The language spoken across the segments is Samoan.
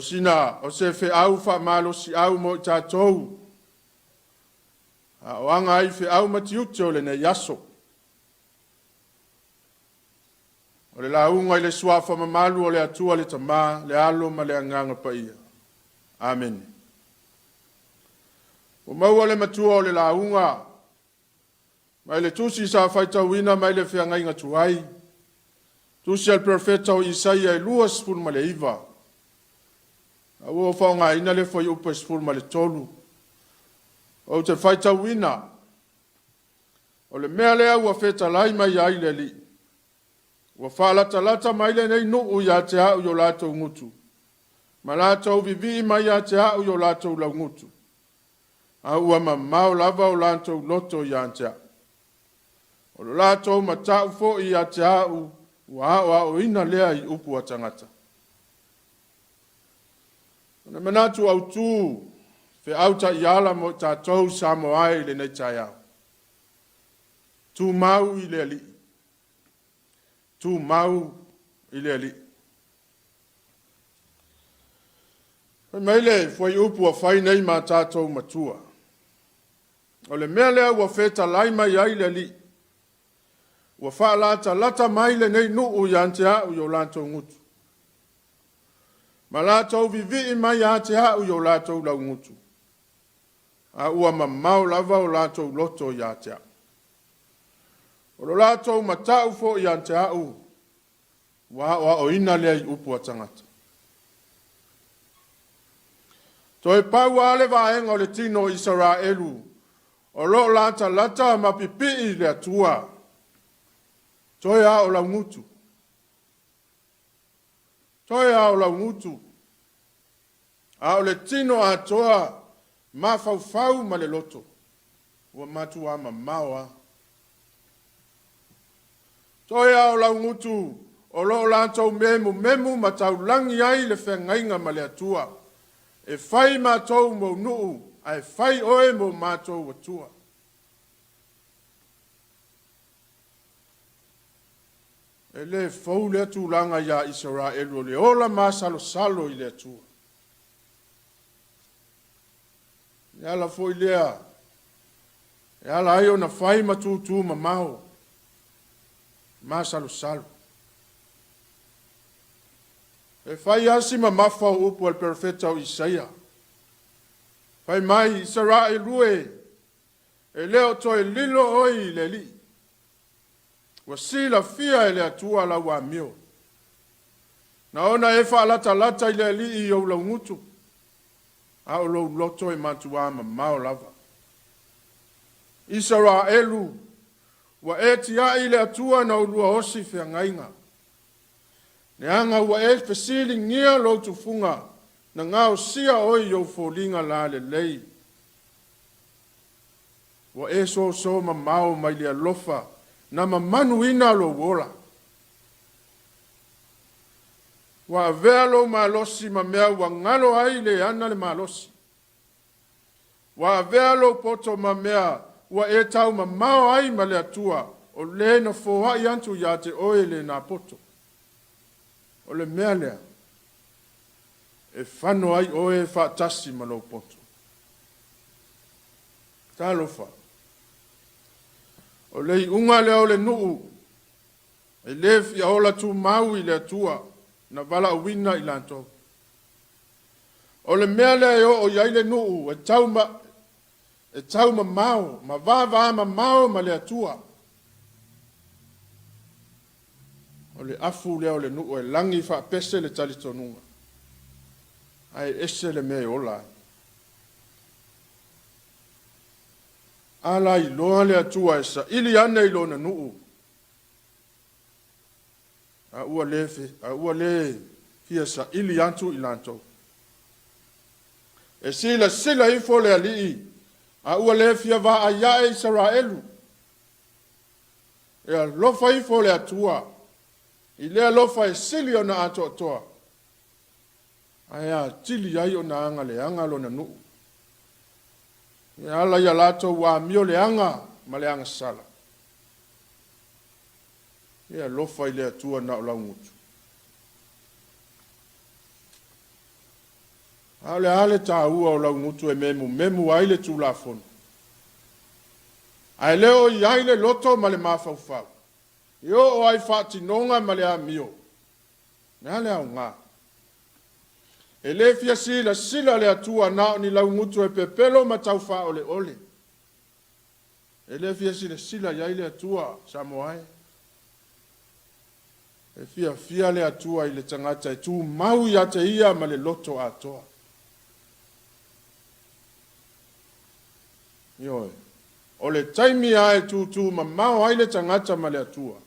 sina, o se feau faamalosiau mo i tatou, a o aga ai feau ma tiute o lenei aso. O le lauga i le Suafa mamalu o le Atua le Tama, le Alo ma le Agaga Paia. Amene. Ua maua le matua o le lauga mai le tusi sa faitauina mai le feagaiga tuai, tusi a le perofeta o Isaia e 29, a ua faaaogaina le fuaiupu e 13. Ou te faitauina, o le mea lea ua fetalai mai ai le Alii, ua faalatalata mai lenei nuu ia te au i o latou gutu, ma latou vivii mai ia te au i o latou laugutu, a ua mamao lava o latou loto ia te au. O lo latou matau foi ia te au, ua aoaoina lea i upu a tagata. O le manatu autu, feau taiala mo i tatou Samoa e i lenei taeao. Tumau i le Alii. Tumau i le Alii. Fai mai le fuaiupu ua fai nei ma tatou matua. O le mea lea ua fetalai mai ai le Alii, ua faalatalata mai lenei nuu ia te au i o latou gutu, ma latou vivii mai ia te au i o latou laugutu, a ua mamao lava o latou loto ia te au. O lo latou matau foi ia te au, ua aoaoina lea i upu a tagata. Toe pau lava le vaega o le tino o Isaraelu o lo o latalata ma pipii i le Atua, toe lava o laugutu. Toe lava o laugutu. A o le tino atoa, mafaufau ma le loto, ua matua mamao lava. Toe lava o laugutu o lo o latou memumemu ma taulagi ai le feagaiga ma le Atua, e fai matou mou nuu, ae fai oe mo matou Atua. E le fou lea tulaga ia Isaraelu o le ola masalosalo i le Atua. E ala foi lea e ala ai ona fai ma tūtū mamao, masalosalo. E fai lava si mamafa o upu a le perofeta o Isaia. Fai mai, Isaraelu e, e le o toe lilo oe i le Alii. Ua silafia e le Atua lau amio. Na ona e faalatalata i le Alii i ou laugutu, a o lou loto e matua mamao lava. Isaraelu, ua e tiai i le Atua na oulua osi feagaiga. Leaga ua e fesiligia lou tufuga, na gaosia oe i ou foliga lalelei. Ua e soso mamao mai le alofa, na mamanuina lou ola. Ua avea lou malosi ma mea ua galo ai le ana le malosi. Ua avea lou poto ma mea ua e taumamao ai ma le Atua, o le na foai atu ia te oe lena poto. O le mea lea, e fano ai oe faatasi ma lou poto. Talofa, o le iuga lea o le nuu, e le fia ola tumau i le Atua, na valaauina i latou. O le mea lea e oo i ai le nuu e taumamao ma vavamamao ma le Atua. O le afu lea o le nuu e lagi faapese le talitonuga, ae ese le mea e ola ai. A lailoa le Atua e saili ane i lona nuu, a ua le fia saili atu i latou. E silasila ifo le Alii, a ua le fia vaai ae Isaraelu. E alofa ifo le Atua, i le alofa e sili ona atoatoa, ae atili ai ona agaleaga lona nuu. E ala ia latou amio leaga ma le agasala. E alofa i le Atua na o laugutu. A o le a le taua o laugutu e memumemu ai le Tulafono, ae le o i ai le loto ma le mafaufau, e oo ai i faatinoga ma le amio? O le a le aoga? E le fia silasila le Atua na o ni laugutu e pepelo ma taufaaoleole. E le fia silasila i ai le Atua, Samoa e. E fiafia le Atua i le tagata e tumau ia te ia ma le loto atoa. Ioe. O le taimi lava e tutu mamao ai le tagata ma le Atua,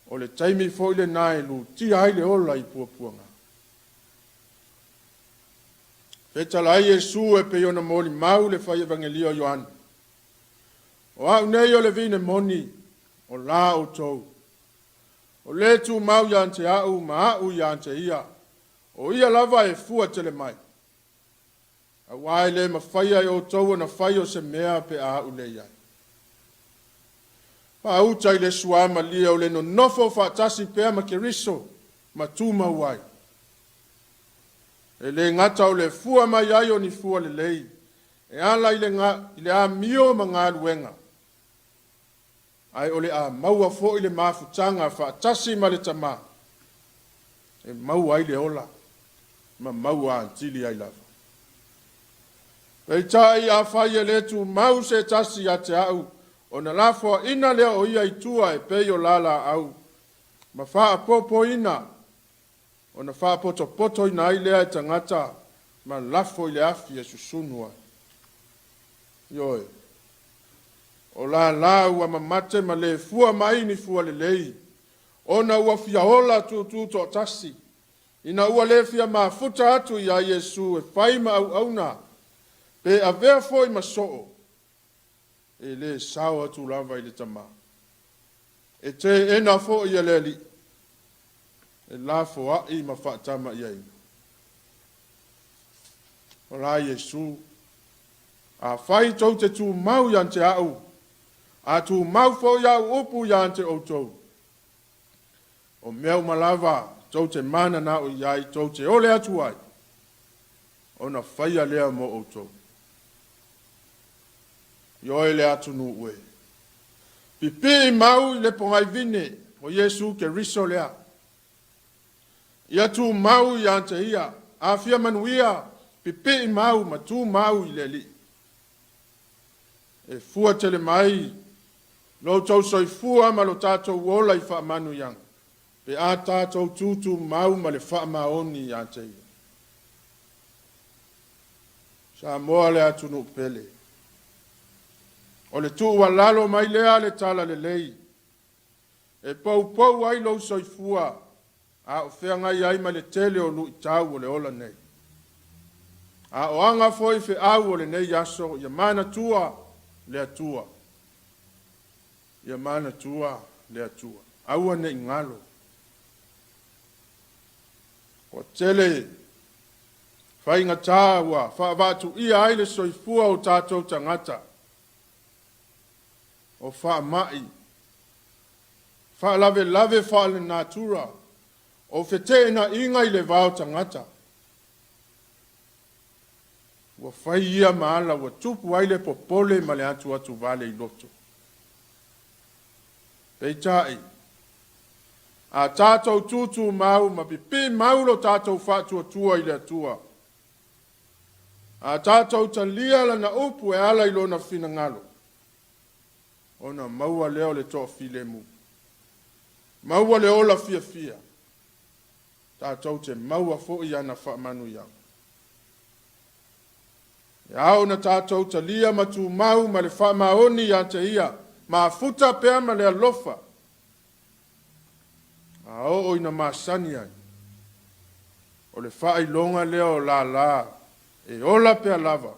o le taimi foi lena e lutia ai le ola i puapuaga. Fetala ai Iesu e pei ona molimau le fai Evagelia o Ioane. O au nei o le vine moni, o la outou. O le tumau ia te au ma au ia te ia, o ia lava e fua tele mai. Aua e le mafaia e outou ona fai o se mea pe a au le i ai. Faauta i le suamalie o le nonofo faatasi pea ma Keriso ma tumau ai. E le gata o le fua mai ai o ni fua lelei, e ala i le, i le amio ma galuega, ae o le a maua foi le mafutaga faatasi ma le Tama, e maua ai le ola ma maua atili ai lava. Peitai, afai e le tumau se tasi ia te au, ona lafoaina lea o ia i tua e pei o la laau, ma faapopoina, ona faapotopotoina ai lea e tagata ma lafo i le afi e susunu ai. Ioe, o lala ua mamate ma le fua mai ni fua lelei, ona ua fia ola tutu toatasi, ina ua le fia mafuta atu iā Iesu e fai ma auauna, pe avea foi ma soo, e le sao atu lava i le Tama. E teena foi e le Alii, e lafoai ma faatama'iaina. O la Iesu, afai tou te tumau ia te au, a tumau foi au upu ia te outou, o mea uma lava tou te mananao i ai, tou te ole atu ai, ona faia lea mo outou. Ioe le atunuu e. Pipii mau i le pogaivine o Iesu Keriso lea. Ia tumau ia te ia, a fia manuia, pipii mau ma tumau i le Alii. E fua tele mai lo outou soifua ma lo tatou ola i faamanuiaga, pe a tatou tutumau ma le faamaoni ia te ia. Samoa le atunuu pele. O le tuualalo mai lea a le Talalelei, e poupou ai lou soifua a o feagai ai ma le tele o luitau o le ola nei. A o aga foi feau o lenei aso, ia manatua le Atua. Ia manatua le Atua. Aua ne i galo. Ua tele faigata ua faavaatuia ai le soifua o tatou tagata, o faamai, faalavelave faalenatura, o feteenaiga i le va o tagata. Ua fai ia ma ala ua tupu ai le popole ma le atuatuvale i loto. Peitai, a tatou tutumau ma pipii mau lo tatou faatuatua i le Atua, a tatou talia lana upu e ala i lona finagalo, ona maua lea o le toafilemu, maua le ola fiafia, tatou te maua foi ana faamanuiaga. E ao ona tatou talia ma tumau ma le faamaoni ia te ia, mafuta pea ma le alofa, a oo ina masani ai, o le faailoga lea o lala e ola pea lava,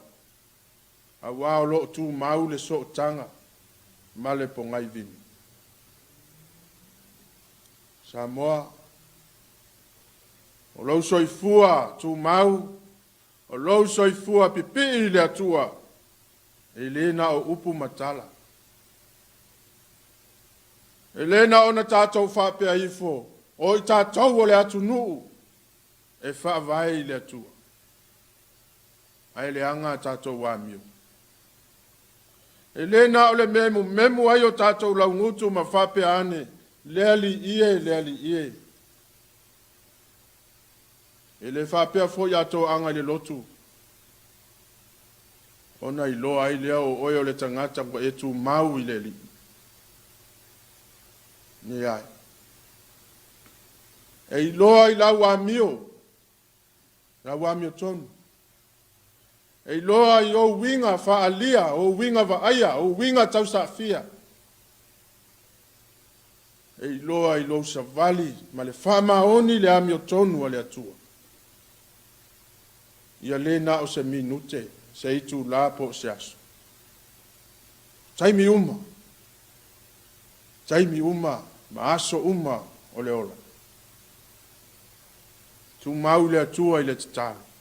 aua o lo o tumau le sootaga ma le pogaivine. Samoa, o lou soifua tumau, o lou soifua pipii i le Atua, e le na o upu ma tala. E le na ona tatou faapea ifo, o i tatou o le atunuu e faavae i le Atua. Ae leaga a tatou amio. E le na o le mea e mumemu ai o tatou laugutu ma faapea ane, le Alii e, le Alii e. E le faapea foi a toaga i le lotu, ona iloa ai lea o oe o le tagata ua e tumau i le Alii. Leai. E iloa i lau amio, lau amiotonu. E iloa i ou uiga faaalia, ou uiga vaaia, ou uiga tausaafia. E iloa i lou savali ma le faamaoni le amiotonu a le Atua. Ia le na o se minute, se itulā po o se aso. Taimi uma, taimi uma ma aso uma o le ola. Tumau le Atua i le tatalo.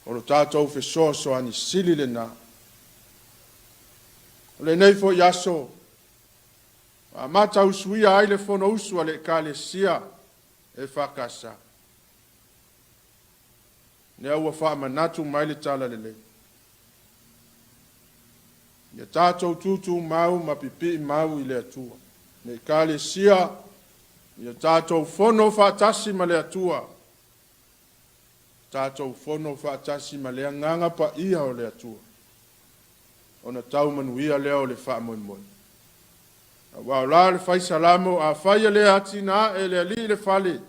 O lo tatou fesoasoani sili lena. O lenei foi aso, amata usuia ai le Fonousu a le Ekalesia EFKS. Lea ua faamanatu mai le tala lelei. Ia tatou tutumau ma pipii mau i le Atua. Le Ekalesia, ia tatou fono faatasi ma le Atua. Tatou fono faatasi ma le Agaga Paia o le Atua. Ona tau manuia lea o le faamoemoe. Aua o la le fai Salamo, afai e le atinae e le Alii le fale,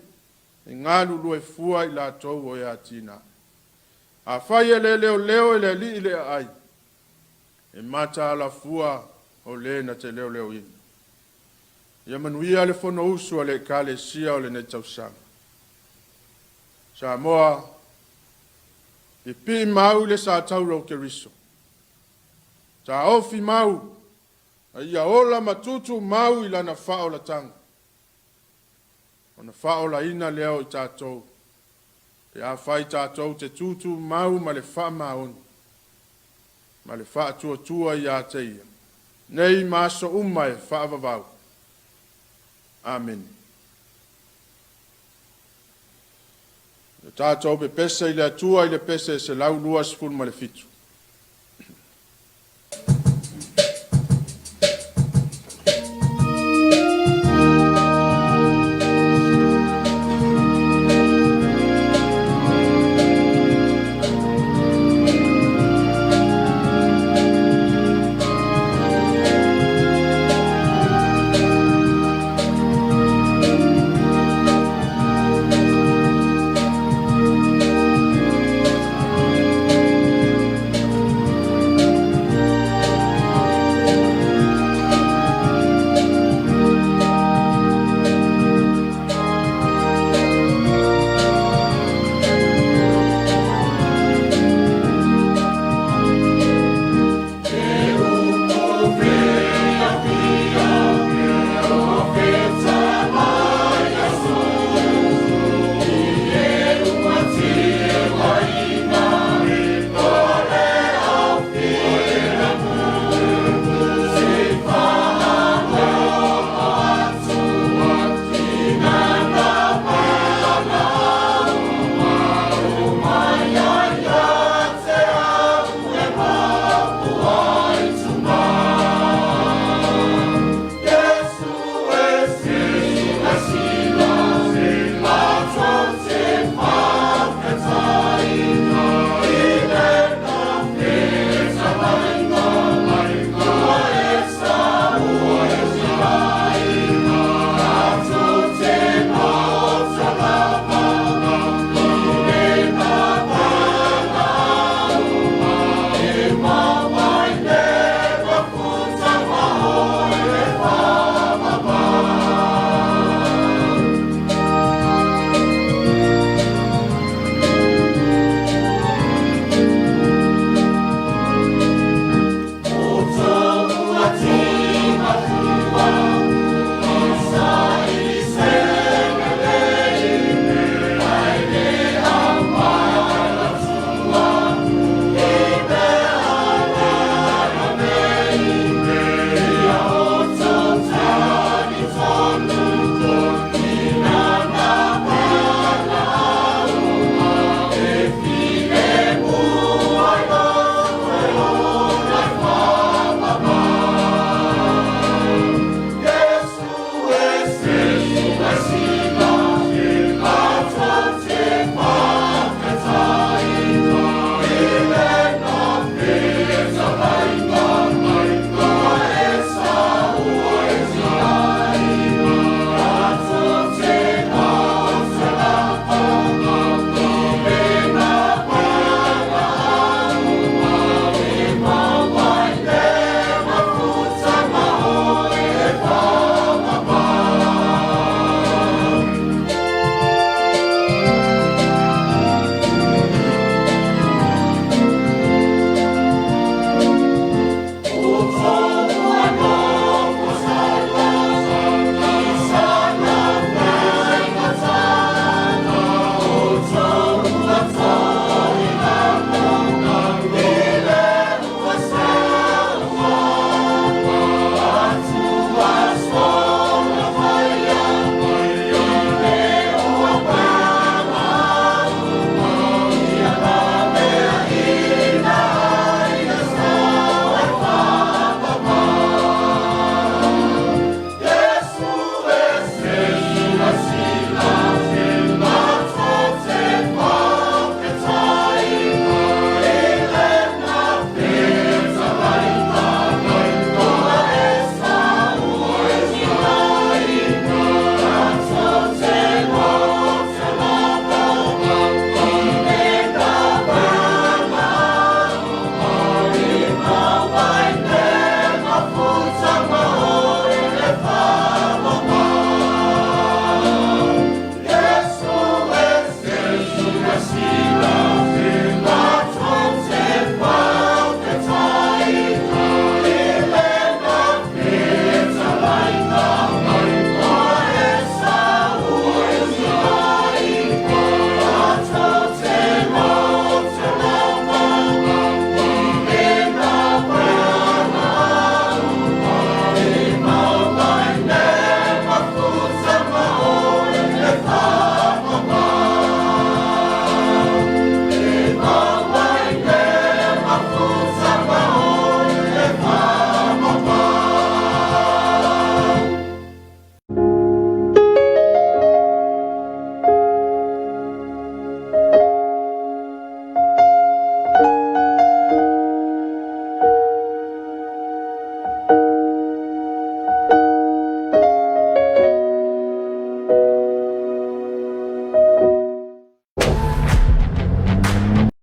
e galulue fua i latou o e atinae. Afai e le leoleo e le Alii le aai, e mataala fua o le na te leoleoina. Ia manuia le Fonousu a le Ekalesia o lenei tausaga. Samoa, pipii mau le sa taura o Keriso. Taofi mau, a ia ola ma tutu mau i lana faaolataga. Ona faaolaina lea o i tatou, pe afai tatou te tutu mau ma le faamaoni, ma le faatuatua ia te ia, nei ma aso uma e faavavau. Amene. Le tatou pepese i le Atua i le pese 127.